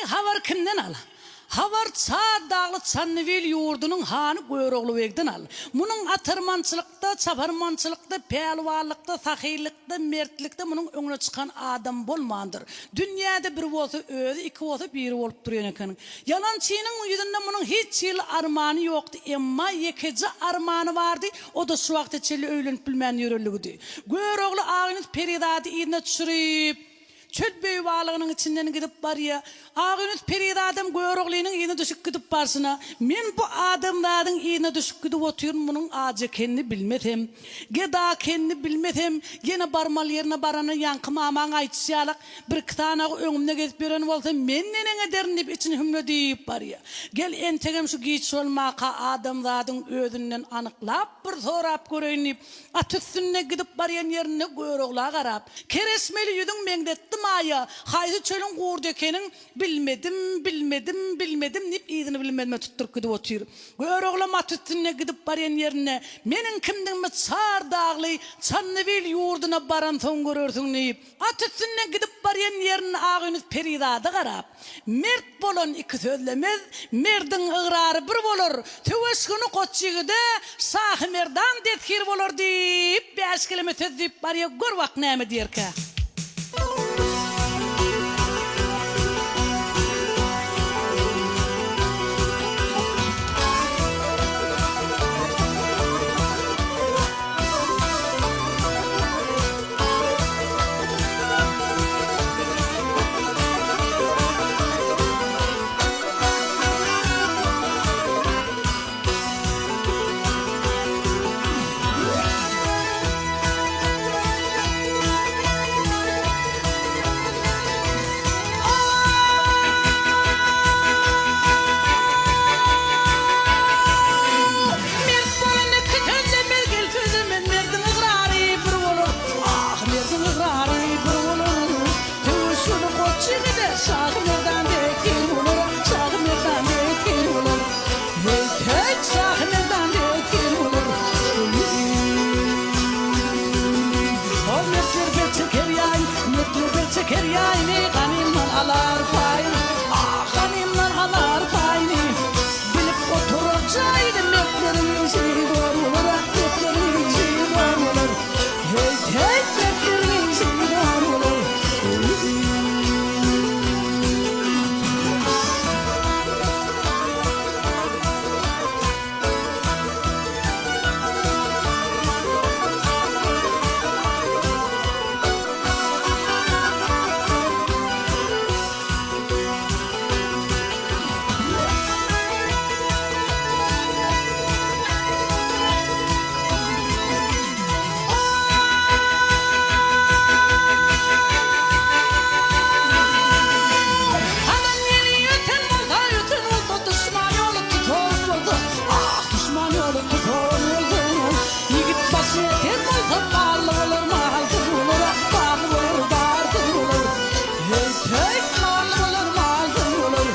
Habar kimden al? Habar Çad dagly Çandybil ýurdunyň hany Görogly begden al. Munuň atyrmançylykda, çaparmançylykda, pälwanlykda, sahylykda, mertlikde munuň öňüne çykan adam bolmandyr. Dünýäde bir bolsa özi, iki bolsa biri bolup durýan eken. Ýalançynyň ýüzünde munuň hiç hili armany ýokdy, emma ýekeje armany bardy, o-da şu wagta çenli öýlenip bilmän ýörenligidi. Görogly Agynus perizady yzyna düşürip, Çöl beýbalygynyň içinden gidip barýa. Agynus perizadam Göroglynyň yzyna düşüp gidip barşyna, Men bu adamzadyň yzyna düşüp gidip otyryn, munuň ajy ekenini bilmesem, geda ekenini bilmesem, ýene barmaly ýerine baranda ýaňky mamaň aýdyşy ýalak, birki sanagy öňümde gezip ýören bolsa, men neneň ederin diýip içini hümledip barýa. Gel, entegem şu giç bolmaka adamzadyň özünden anyklap bir sorap göreýin diýip, At üstünde gidip barýan ýerinde Görogla garap, Kereşmeli ýüzüň meňzetdi maýa, haýsy çölüň gurdy ekeniň, bilmedim, bilmedim, bilmedim diýip yzyny bilmezime tutduryp gidip otyr. Göroglam at üstünde gidip barýan ýerinde, Meniň kimdigimi çar dagly Çandybil ýurduna baransoň görersiň diýip, at üstünde gidip barýan ýerinde Agynus perizada garap, Mert bolan iki sözlemez, merdiň ygrary bir bolar, söweş güni goç ýigide Şahymerdan destgir bolar diýip, bäş keleme söz diýip barýa, gör bak näme diýerkä. Mert bolan iki sözlemez, gel sözlemez, merdiň ygrary bir bolar. Ah, merdiň ygrary bir bolar. Söweş güni goç ýigide Şahymerdan dek il bolar, Şahymerdan dek il bolar. Heý, heý, Şahymerdan dek il bolar. Hol mertler bel çeker ýaýyn, mertler bel çeker ýaýyny, Ganymdan alar paýyny, ah, ganymdan alar paýyny. Bilip oturar jaýyny, mertleriň işi zor bolar, ah, mertleriň işi zor bolar. Heý, heý, mertleriň işi zor bolar. Hazan ýeli öten bolsa, öten bolsa, duşman ýoly tutan bolsa, ah, duşman ýoly tutan bolsa, ýigit başy ýeten bolsa, barly bolar, malsyz bolar, ah, barly bolar, barsyz bolar. Heý, heý, barly bolar, malsyz bolar.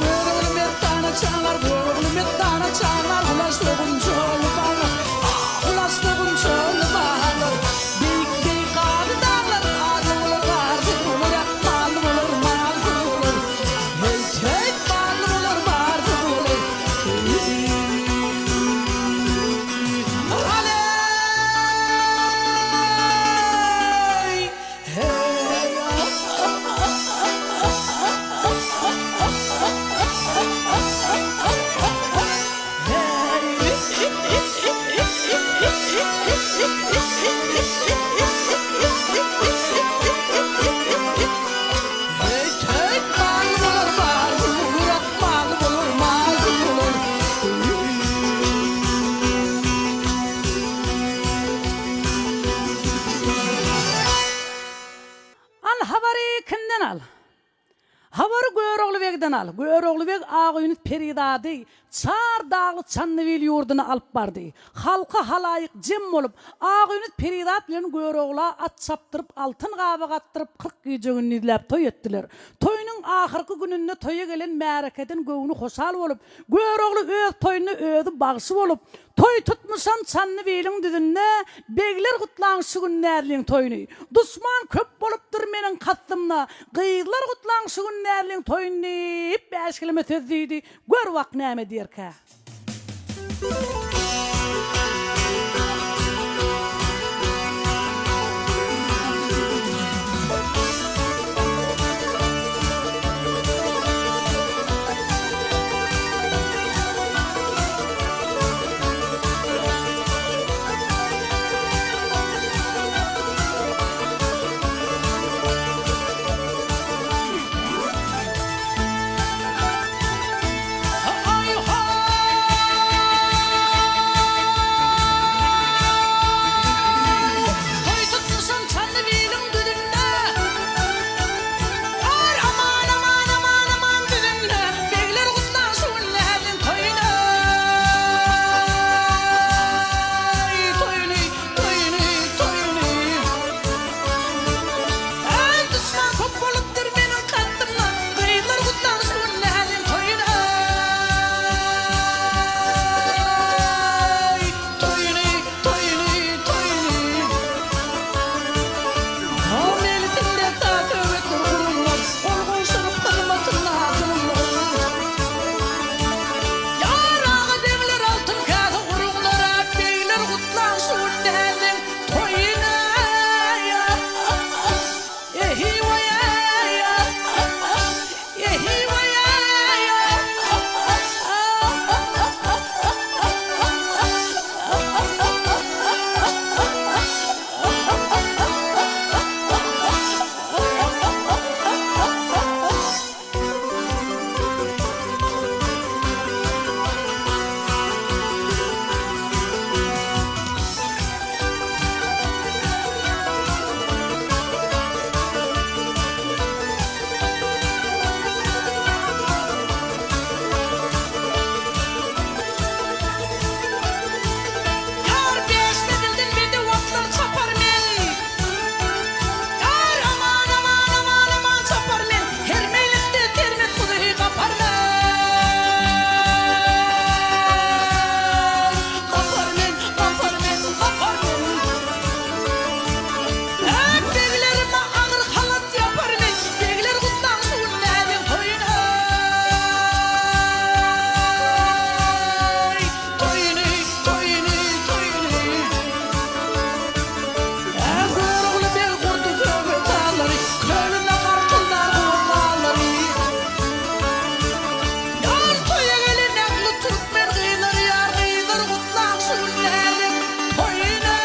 Görogly merdana çagar, Görogly merdana çagar, Ulaşdy gunçaly baglar, ah, ulaşdy gunçaly baglar. Beýik, beýik garly daglar, Arly bolar, garsyz bolar, ah, barly bolar, malsyz bolar. Heý, heý, barly bolar, barsyz bolar. Haleý! Al habary kimden al? Habary Görogly begden al. Görogly beg Agöýnüz perizady çar dagly Çandybil ýurduna alyp bardy. Halka halaýyk jem bolup, Agöýnüz perizat bilen Görogla at çapdyryp, altyn gabak atdyryp, 40 gije-gündizläp toý etdiler. Toýunyň ahyrky gününde toýa gelen märekeden göwni hoşal bolup, Görogly öz toýunda özi bagşy bolup, Toý tutmuşam Çandybiliň düzünde, Begler gutlaň şu gün näzliň toýuny. Duşman köp bolupdyr meniň. kastymda. Gyzlar gutlaň şu gün Näzliň toýuny diýip, bäşgileme söz diýdi. Gör bak näme diýerkä. Toý tutmuşam Çandybiliň düzünde. Ar aman aman aman aman düzünde. Begler gutlan şu gün näziň toýuny. Toýuny, toýuny, toýuny. Äý duşman köp bolupdyr meniň kastymda. Gyzlar gutlan şu gün näziň toýuny. Toýuny, toýuny, toýuny. Ho melisinde saz-söhbetler gurulmaz, Gol gowşuryp hyzmatynda durulmaz. Ýar aga begler altyn käse uruňlar, A begler gutlaň şu gün näziň toýuny. Ehi-waý-aý, ehi-waý-aý. Ýar bäş menzilden bedew atlar çapar men. Ýar aman aman aman aman çapar men. Her meýlisde termet guzy gapar men. Gapar men, gapar men, gapar men. Äp beglerime agyr halat ýapar men. Begler gutlaň şu gün näziň toýuny. Toýuny, toýuny, toýuny. Ä Görogly beg gurdy söhbet sazlary, Kölünde garkyldar gowgalary. Ýar toýa gelen ähli türkmen gyzlary, Ýar gyzlar gutlaň şu gün näzik toýuny.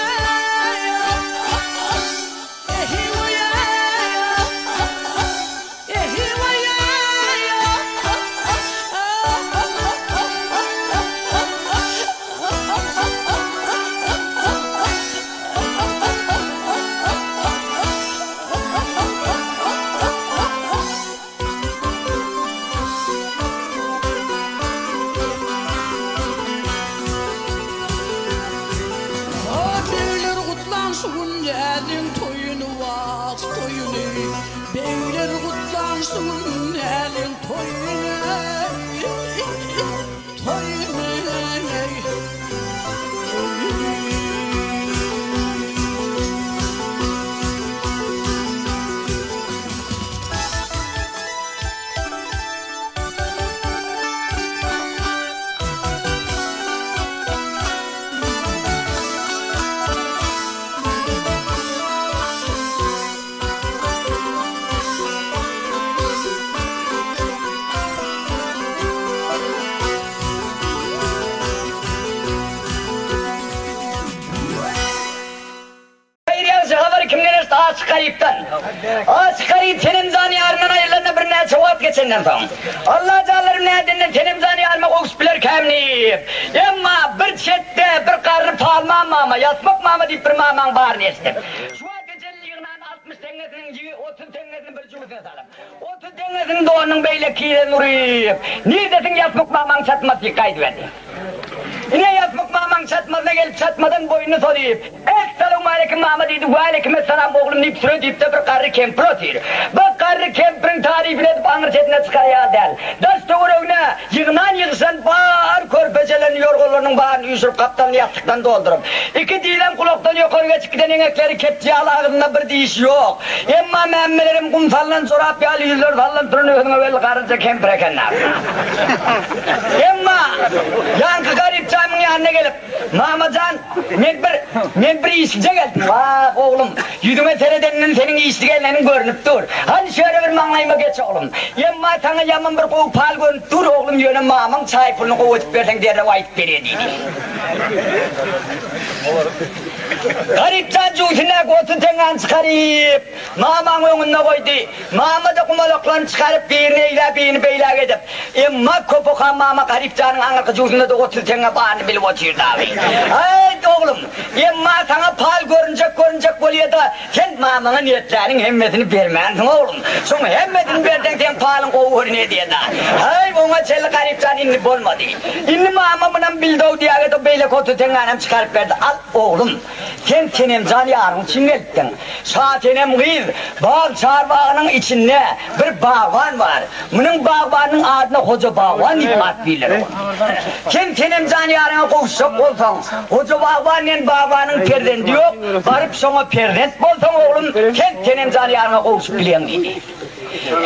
Begler gutlaň şu gün näziň toýuny wah toýuny Begler gutlaň şu gün näziň toýuny toýuny. Haýyr ýagşy habary kimden eşitdi Aşyk Garypdan. Aşyk Garyp Senemjan ýaryndan aýrylanyna birnäçe wagt geçenden soň, Alla janlarym nädenden Senemjan ýaryma gowşup bilerkäm diýip, emma bir çetde bir garry Palman mama, Ýasmak mama diýip bir mamaň baryny eşidip, şu wagta çenli ýygnan 60 teňňesiniň 30 teňňesini bir jübüsine salyp, 30 teňňesini donunyň beýleki ýerine uryp, Nirdesiň Ýasmak mamaň çatmasy diýip gaýdyberdi. Ine Ýasmak mamaň çatmasyna gelip çatmadan boýnuny sozup, Essa! Essalawmaleýkim mama diýdi, Waleýkimessalam oglum diýip süre diýipde bir garry kempir otyr. Bu garry kempiriň tarypyny edip aňry çetine çykar ýaly däl. Daş töweregine ýygnan ýygşan bar körpejelerini ýorganlarynyň baryny üýşürip gapdalyny ýassykdan dolduryp. Iki dizem gulakdan ýokary geçip giden eňekleri kepje ýaly agzynda bir diş ýok. Emma mämmelerem gum salnan jorap ýaly ýüzleri sallanyp duran özüňe belli garryja kempir eken-dä. Emma ýaňky garypjamyň ýanyna gelip. Mama jan, men bir, men bir işlije geldim. Wah, oglum, ýüzüňe seredenden seniň işli geleniň görnüp dur. Hany şu ýere bir maňlaýyma geç, oglum. Emma saňa ýaman bir gowy pal görnüp dur, oglum, ýöne mamaň çaý puluny gowy edip berseň derrew aýdyp berýä diýdi. Garypjan jübüsindäki 30 teňňäni çykaryp, mamaň öňünde goýdy. Mama-da gumalaklaryny çykaryp, birini eýlä, birini beýläk edip, emma köp okan mama Garypjanyň aňyrky jübüsinde-de 30 teňňe baryny bilip otyrdy abi. Aý, oglum, emma saňa pal görünjek-görünjek bolýa-da, sen mamaňa niýetläniň hemmesini bermänsiň, oglum. Şoň hemmesini berseň, seň palyň gowy görünýä diýen-ä. Aý, oňa çenli Garypjan indi bolmady. Indi mama munam bildi-ow diýäge-de beýleki 30 teňňänem çykaryp berdi. Al, oglum. Sen Senemjan ýaryň üçin gelipdiň. Şasenem gyz, bag çarbagynyň içinde bir bagban bar. Munuň bagbanynyň adyna Hoja bagban diýip at berler oňa. Sen Senemjan ýaryňa gowuşjak bolsaň, Hoja bagban diýen bagbanyň perzendi ýok, baryp şoňa perzent bolsaň oglum, sen Senemjan ýaryňa gowşup bileň diýdi.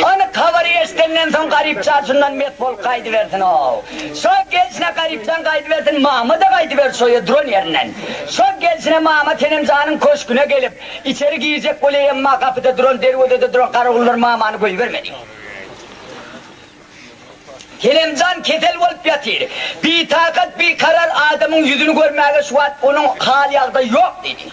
Anyk habary eşidenden soň Garypjan şundan mes bolup gaýdybersin-ow. Şo gelşine Garypjan gaýdybersin, mama-da gaýdyberdi şo ýer duran ýerinden. Şo gelşine mama Senemjanyň köşgüne gelip, içeri girjek bolýar, emma gapyda duran, derwezede duran garawullar mamany goýbermedi. Senemjan kesel bolup ýatyr. Bitakat, bikarar adamyň ýüzüni görmäge şu wagt onuň hal-ýagdaýy ýok diýdi.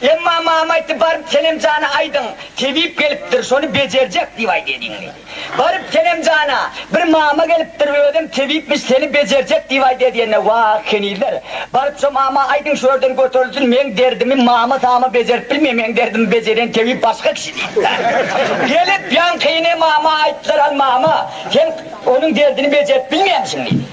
Emma mama aýtdy, baryp Senemjana aýdyň, tebip gelipdir, şony bejerjek diýip aýt ediň diýdi. Baryp Senemjana, bir mama gelipdir, özem tebipmiş, seni bejerjek diýip aýt diýende, wah, henizler, baryp şo mama aýdyň şu ýerden göterilsin, meň derdimi mama-sama bejerip bilmeýär, meň derdimi bejerýän tebip başga kişi diýipdir. Gelip ýaňkyny mama aýtdylar, al mama, sen onuň derdini bejerip bilmeýärmişiň diýdi.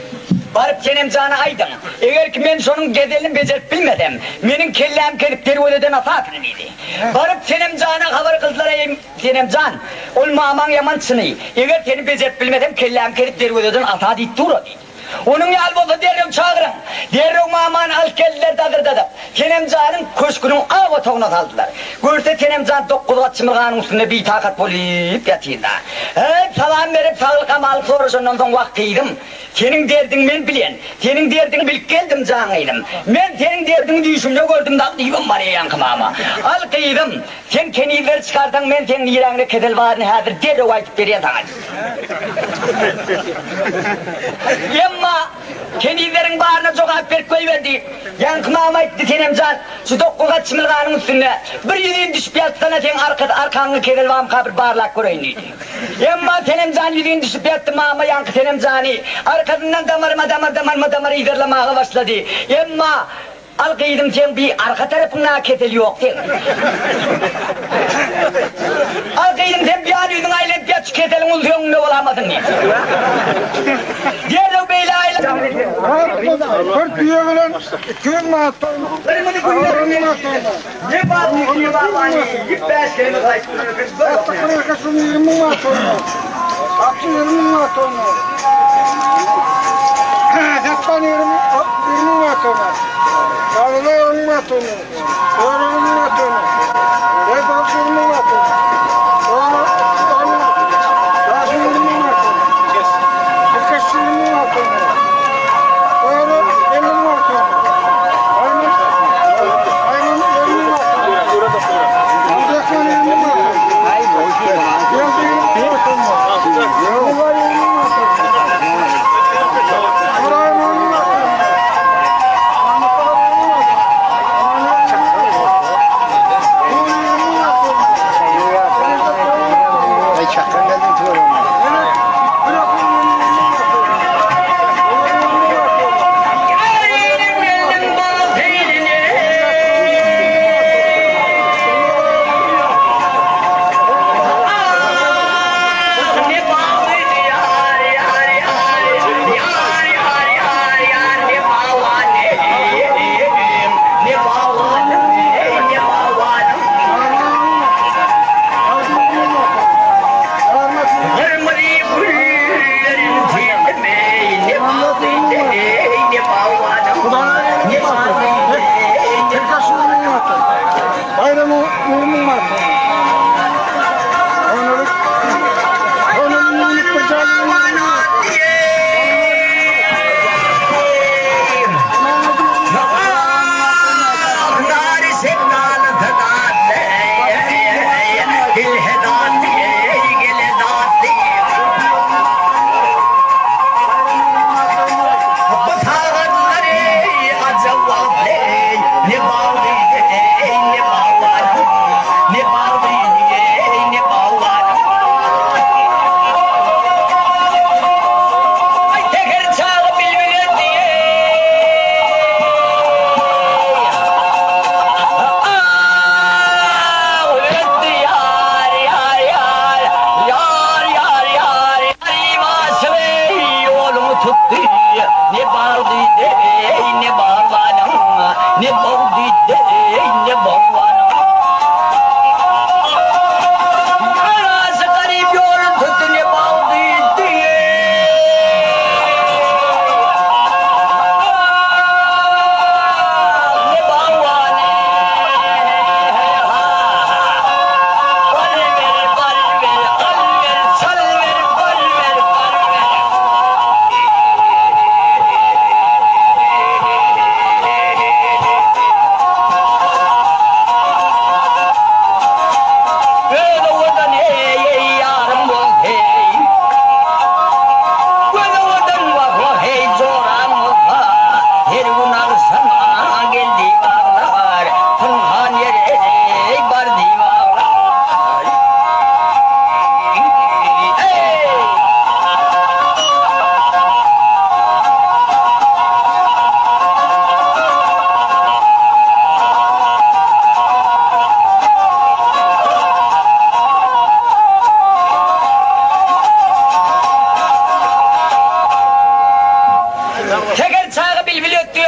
Baryp Senemjana aýdyň, eger ki men şonuň gezelini bejerip bilmesem, meniň kellämi kesip derwezeden asasyn diýdi. Baryp Senemjana habar kyldylar, eý, Senemjan, ol mamaň ýaman çyny, eger seni bejerip bilmesem, kellämi kesip derwezeden asa diýip dur-a diýdi. Onuň ýaly bolsa derrew çagyryň. Derrew mamany alyp geldiler dazyrdadyp. Senemjanyň köşgüniň ak otagyna saldylar. Görse Senemjan dokuzgat çymyrganyň üstünde bitakat bolyp ýatyrda. Äý, salam berip, saglyk-amanlyk soraşandan soň, Wah, gyzym, seniň derdiňi men bilýän. Seniň derdiňi bilip geldim, jan gyzym. Men seniň derdiňi düýşümde gördüm dagy diýibem barýa ýaňky mama. Al, gyzym, sen kenizleri çykarsaň, men seň niräňde kesel baryny häzir derrew aýdyp berýän saňa. Emma kenizleriň baryna jogap berip goýberdi. Ýaňky mama aýtdy, Senemjan, şu dokuzgat çymylganyň üstünde bir ýüzin düşüp ýatsana, seň arkaňy kesel barmyka bir barlap göreýin diýdi. Emma Senemjan ýüzin düşüp ýatdy, mama ýaňky Senemjany arkasyndan damarma-damar, damarma-damar yzarlamaga başlady. Emma Al gyzym seň bi arka tarapyňda kesel ýok seň. Al gyzym sen bi ýan ýüzüňi aýlanyp ýat şu keseliň ulusy öňüňde bolamasyn diýip. Derrew beýle aýlan. Bir düýe bilen 200 manat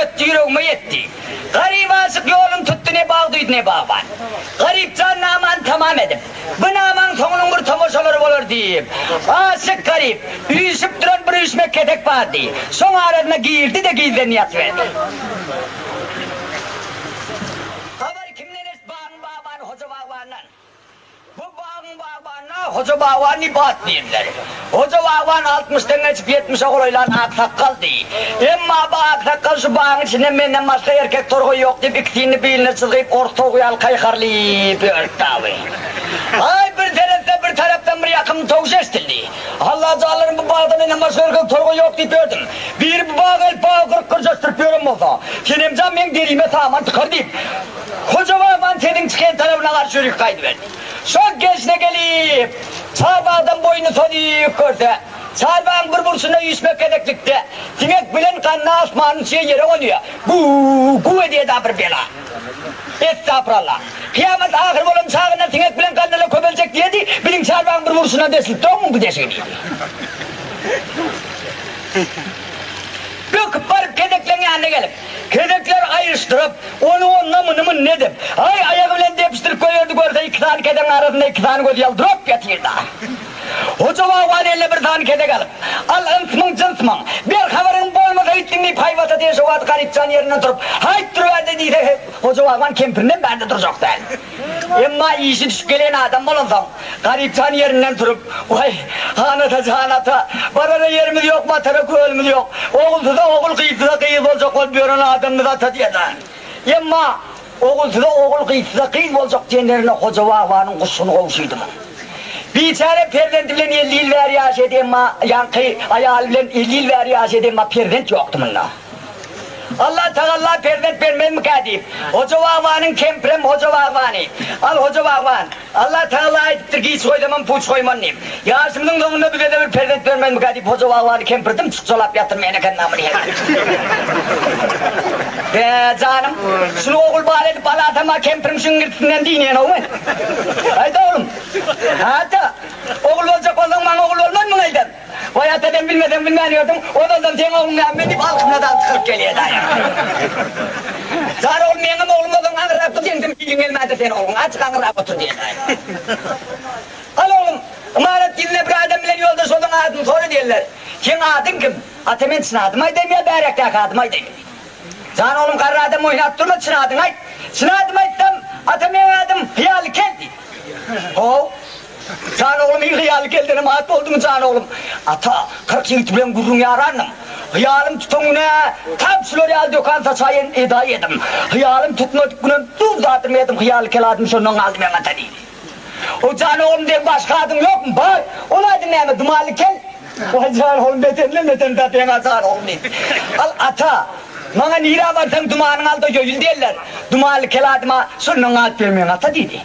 ötdi, ýüregime ýetdi. Garyp aşyk ýoluny tutdy, ne bag duýdy, ne bagban. Garyp jan namany tamam edip, Bu namaň soňunyň bir tomaşalary bolar diýip, aşyk Garyp, üýşüp duran bir üýşmek kesek bardy. Şoň arasyna girdi-de gizlendi ýatyberdi. Habary kimden eşit bagyň bagbany Hoja bagbandan. Bu bagyň bagbanyna Hoja bagban diýip at berdiler. Hoja bagban altmyşdan geçip ýetmişe golaýlan aksakgaldy. Emma bu aksakgal şu bagyň içinde menden başga erkek torgaý ýok diýip ikisini biline çyzgyp ors towugy ýaly kaýkarlyp ýörüpdi awy. Aý bir seretse bir tarapdan bir ýakymly towuş eşidildi. Allajanlarym bu bagda menden başga erkek torgaý ýok diýip ýördüm. Biri bu baga gelip bagy gyryk gyrjaşdyryp ýören bolsa, Senemjan meň derime saman tykar diýip, Hoja bagban sesiň çykan tarapyna garşy ýörüp gaýdyberdi. Şol gelşine gelip, çarbagdan boýnuny sozup görse, çarbagyň bir burçunda üýşmek gezeklikde siňek bilen ganna asmanyň çygy ýere gonýar. Gu-gu edýär-dä bir bela. Estagfurallah. Kyýamat ahyr bolan çagynda siňek bilen gannalar köpeljek diýerdi, biziň çarbagyň bir burçundan deşilip dogmuň bu deşigi diýdi. Böküp baryp kezekleň ýanyna gelip, kezekleri aýryşdyryp, ony onda, muny munda edip, aý, aýagy bilen depişdirip goýberdi, görse iki sany kezegiň arasynda iki sany gözi ýaldyrap ýatyr-da. Hoja bagban eline bir sany kezek alyp, Al, ynsmyň, jynsmyň, ber habaryň, bolmasa gitdiň diýip haýbat atýar, şo wagt Garypjan ýerinden turup, Haýt, duruber-de diýse, Hoja bagban kempirinden bärde durjak däl. Emma işi düşüp gelen adam bolansoň, Garypjan ýerinden turup, Waý, han ata, jan ata, barara ýerimiz ýok, batara kölümiz ýok. Ogulsyza ogul, gyzsyza gyz boljak bolup ýören adamyz ata diýer-dä. Emma Ogulsyza ogul, gyzsyza gyz boljak diýenlerinde Hoja bagbanyň guşuny gowşudy muň. Biçäre perzendi bilen 50 ýyl bäri ýaşaýdy, emma ýaňky aýaly bilen 50 ýyl bäri ýaşaýdy, emma perzent ýokdy munda. Allah tagalla perzent bermezmikä diýip, Hoja bagbanyň kempirem Hoja bagbany, Al, Hoja bagban, Allah tagalla aýdypdyr, giç goýsamam, puç goýman diýip. Ýaşymyzyň soňunda bize-de bir perzent bermezmikä diýip, Hoja bagbany kempir dymçykjalap ýatyr, men eken namyny her. Be, janym, şuny ogul bala edip alasam-a kempiriň şiňňirdisinden diýnenogmy? Aýt, oglum. Ata, ogul boljak bolsaň, maňa ogul bolmazmyň eýsem? Waý ata sen bilmeseň bilmän ýördüň, ozaldan seň ogluň näme diýip alkymyna dagy tykyryp gelýär daýy. Jan oglum meňem oglum bolsaň aňyrrak dur ýeňsem piliň gelmändir sen ogluň açyk aňyrrak otur diýýär daýy. Al oglum, ymarat ýüzüne bir adam bilen ýoldaş bolsaň adyny sora diýenler. Seň adyň kim? Ata men çyn adymy aýdaýyn ýa bärekdäki adymy aýdaýyn? Jan oglum garry adam oýnap durma çyn adyňy aýt. Çyn adymy aýtsam, ata meň adym Hyýaly kel diý. How. Jan oglum iň hyýaly keldenem at boldumy jan oglum? Ata, 40 ýigit bilen gürrüň ýarandym. Hyýalym tutan güne tap şular ýaly dökan saçaýyn edaýedym. Hyýalym tutmadyk günem duz dadyrma edim hyýaly kel adym şondan galdy meň ata diýdi. O jan oglum seň başga adyň ýokmy? Bar. Ol adyň näme? Dumanly kel? Waý jan oglum beterinden beterini tapýaň-a jan oglum diýdi. Al ata, maňa nirä barsaň dumanyň alda ýoýul diýerler. Dumanly kel adyma şondan galyp ýör meň ata diýdi.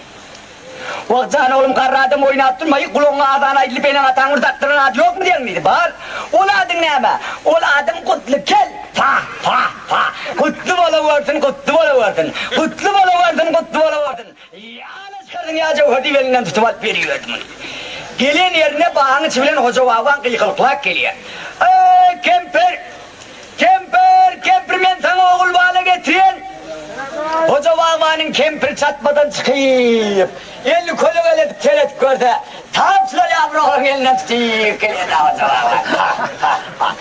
Wah, jan oglum, garry adam oýnap durma, gulagyňa azan aýdylyp eneň-ataň bir dakdyran ady ýokmy diýeň diýdi. Bar. Ol adyň näme? Ol adym Gutly kel! Pa! Pa! Pa! Gutly bolawersin, gutly bolawersin! Gutly bolawersin, gutly bolawersin! Ýa-la çykardyň ýa jöwher diýip elinden tutup alyp beriberdi muny. Gelen ýerine bagyň içi bilen Hoja babaň gykylyklap gelýär. Eý, kempir! Kempir, kempir men saňa ogul bala getirýän. Hoja bagbanyň kempiri çatmadan çykyp, elini kölegeledip seredip görse, tamçylar ýaly bir oglan elinden tutyp gelýär Hoja bagban. Ha-ha-ha.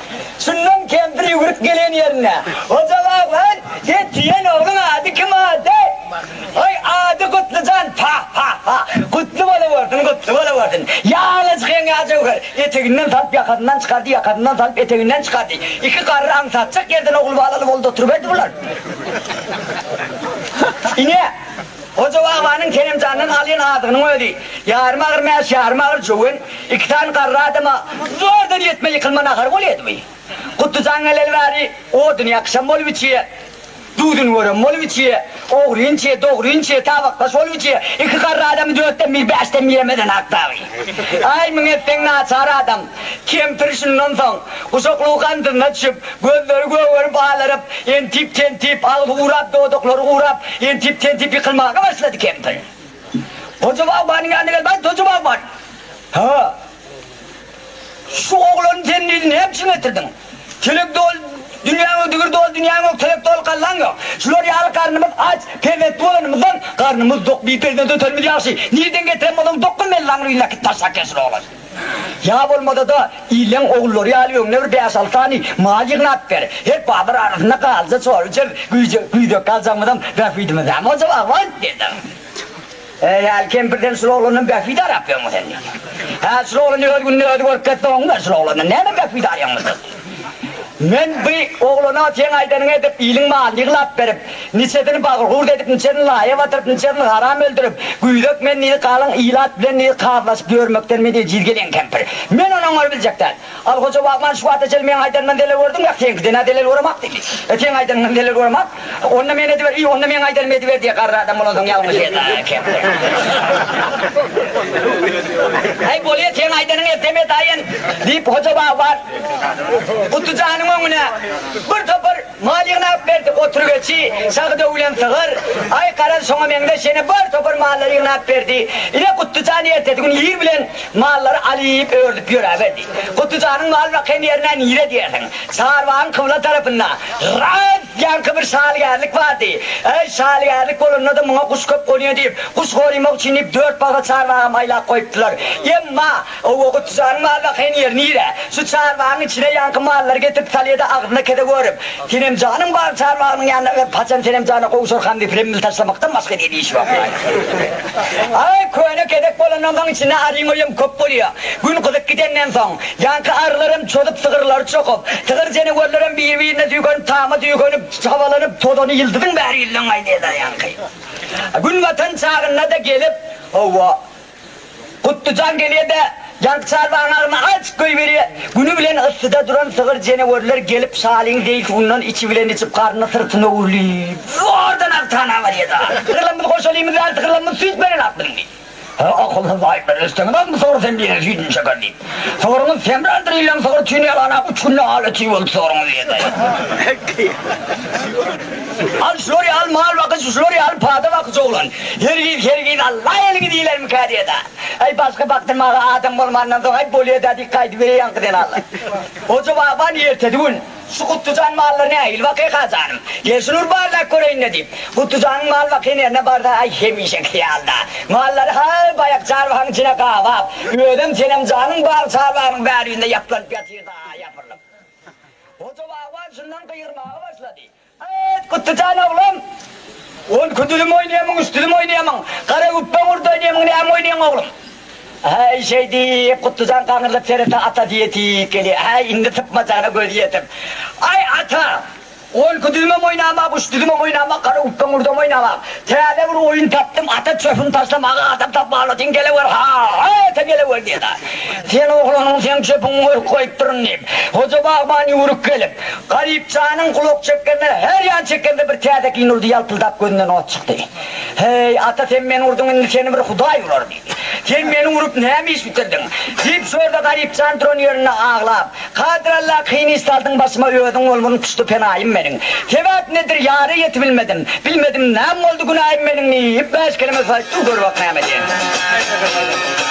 Şundan kempir ýüwrüp gelen ýerine, Hoja bagban, getiren ogluň ady kim ady? Aý, ady Gutlyjan, pa-pa-pa! Gutly bolawersin, gutly bolawersin! Ýalyjyk ýeňňä jöwher, eteginden salyp ýakasyndan çykardy, ýakasyndan salyp eteginden çykardy. Iki garry aňsatjak ýerden ogul-balaly boldy oturyberdi bular. Ine, Hoja babanyň Senemjandan alýan azygynyň özi, ýarym agyr mäş, ýarym agyr jöwen, iki sany garry adama zordan ýetme ýykylma nahar bolýardy bu. Gutlyjan geleli bäri oduny ýakyşam bolup içýär. Duzuny gören bolup içýä, ogryn içýä, dogryn içýä, tabakdaş bolup içýä. Iki garry adamy dörtden bir, bäşden birem edenak dagy. Aý, müň etseň naçar adam. Kempir şundan soň, guşaklygy gandyryna düşüp, gözleri gögerip alaryp, entip-tentip, agzy gurap, dodaklary gurap, entip-tentip ýykylmaga başlady kempir. Hoja bagbanyň ýanyna gelip, Aý, Hoja bagban! Ha! Şu oglany sen näme üçin getirdiň? Telek doly, dünýäňe digir doldy. dünýäň ýok, telek doly gallaň ýok. Şular ýaly garnymyz aç, perzentli bolanymyzdan garnymyz dok, biperzent ötenimiz ýagşy. Nireden getiren bolsaň dokuz mellaň öýüne äkit taşlap gel şul oglany. Ýa bolmasa-da illeň ogullary ýaly öňüne bir bäş-alty sany mal ýygnap ber. Her bazar arasynda galja çorba içeris, güýje, güýzekge aljagymyzam bähbidimiz dämi Hoja bagban? diýdi. Eý, häli kempirden şul oglandan bähbit arap ýörmüň sen diýdi. Hä, şul oglany öz gününi özi görüp getse oňlar, şul oglandan näme bähbit arýaňmy sen? Men bu oglana seň aýdanyňy edip, iliň malyny ýyglap berip, niçesini bagyr-gurt edip, niçesini laýa batyryp, niçesini haram öldürip, güýzek men diýdi, galyň ilat bilen diýdi, kazlaşyp ýörmekden men ejiz gelen kempir. Men ony oňaryp biljek däl. Al Hoja Bagban şu wagta çenli meň aýdanymdan zelel gördüňmi? Ýa seňkiden-ä zelel göremak diýdi. E, seň aýdanyňdan zelel göremak. Onda men ediber, i, onda meň aýdanymy ediber diýýär, garry adam bolansoň ýalňyş edýär kempir. Äý, bolýa, seň aýdanyňy etsem edaýyn, diýip, Hoja Bagban Gutujanyň öňüne bir topar mal ýygnap berdi, gotur-geçi, şahy döwülen sygyr, aý, garaz, şoňa meňzeş ýene bir topar mallary ýygnap berdi. Ine, Gutlujan ertesi gün ir bilen mallary alyp, ördüp ýöräberdi. Gutujanyň mal bakan ýerine nire diýersiň? Çarbagyň kybla tarapynda ras ýaňky bir şalygärlik bardy. Äý, şalygärlik bolanda-da muňa guş köp gonýa diýip, guş gorymak üçin diýip, dört bagla çarbagam aýlap goýupdylar. Emma, Oba Gutujanyň mal bakan ýeri nire? Şu çarbagyň içine ýaňky mallary getirip salýa-da agzyna kese görüp, Senemjanyň bar çarbagynyň ýanyna öp, haçan Senemjana gowşarkam diýip remmil taşlamakdan başga edýän işi ýok. Aý, köne gezek bolandan soň içinde aryň öýem köp bolýa. Gün gyzyp gidenden soň, ýaňky arylaram çozup sygyrlary çokup, sygyr jenewerlerem bir-birine süýkenip, tama süýkenip, çabalanyp, tozany ýyldyzyň bäri ýüzden gaýdýarlar ýaňky. Gün batan çagynda-da gelip, hawa, Gutlujan gelýär-de, ýaňky çarbagyň agzyny açyp goýberýär. Güni bilen yssyda duran sygyr jenewerler gelip şalyň zeýtundan içi bilen içip garnyny syrtyna öwrülip, zordan agtana barýar-da. Sygyrlarymyzy goşalymyz däl, sygyrlarymyz süýt berenok biziň diýip. Hä, akylsyz gaýyplar, eşdeňizokmy sygyr sen diýen süýdüni çeker diýip. Sygryňyz semrändir illeň sygyr tüýüni ýalanap üç günde haly tüý boldy sygryňyz diýýär-de. Al şular ýaly mal bakyjy, şular ýaly pada bakyjy oglan. Hergiz, hergiz Alla eliňi diýlermikä diýe-dä. Äý, başga bakdyrmaga adam bolmandan soň, äý, bolýa-da diýip gaýdyberýär ýaňky zenanlar. Hoja bagban ertesi gün, Şu Gutlujan mallary nähili bakyka janym? Gel şuny bir barlap göreýin-le diýip, Gutlujanyň mal bakýan ýerine barsa, äý, hemişeki ýaly-da. Mallary ha, baýak çarbagyň içine gabap, özem Senemjanyň bag çarbagynyň bäri ýüzünde ýaplanyp ýatyrdy-ha, ýapyrylyp. Hoja bagban şundan gygyrmaga başlady. Aýt, Gutlujan oglum! Onki düzüm oýnaýamyň, üç düzüm oýnaýamyň? Gara güpbe gurdy oýnaýamyň, näme oýnaýaň, oglum? Häý, şeý diýip, Gutlujan gaňrylyp seretse, atasy ýetip gelýär. Häý, indi sypmajagyna gözi ýetip. Aý, ata! Onki düzümem oýnamak, üç düzümem oýnamak, gara güpbe gurdam oýnamak. Täze bir oýun tapdym, ata çöpüni taşlamaga adam tapman otyryn, gelewer, ha-ha, ata gelewer diýdi. Sen oglanyň, seň çöpüňi görüp goýupdyryn diýip, Hoja bagban ýüwrük gelip, Garypjanyň gulak çekgende, her ýan çekgende bir täze giň urdy, ýalpyldap gözünden ot çykdy. Heý, ata sen meni urduň, indi seni bir Hudaý urar diýdi. Sen meni urup näme iş bitirdiň? Diýip, şu ýerde Garypjan duran ýerinde aglap, Kadyr Alla kyn iş saldyň başyma özüň bolmuryn puştu penaýym meniň. Sebäp nedir ýara ýetibilmedim. Bilmedim näme boldy günäýim meniň diýip bäş keleme söz aýtdy gör bak näme diýenini.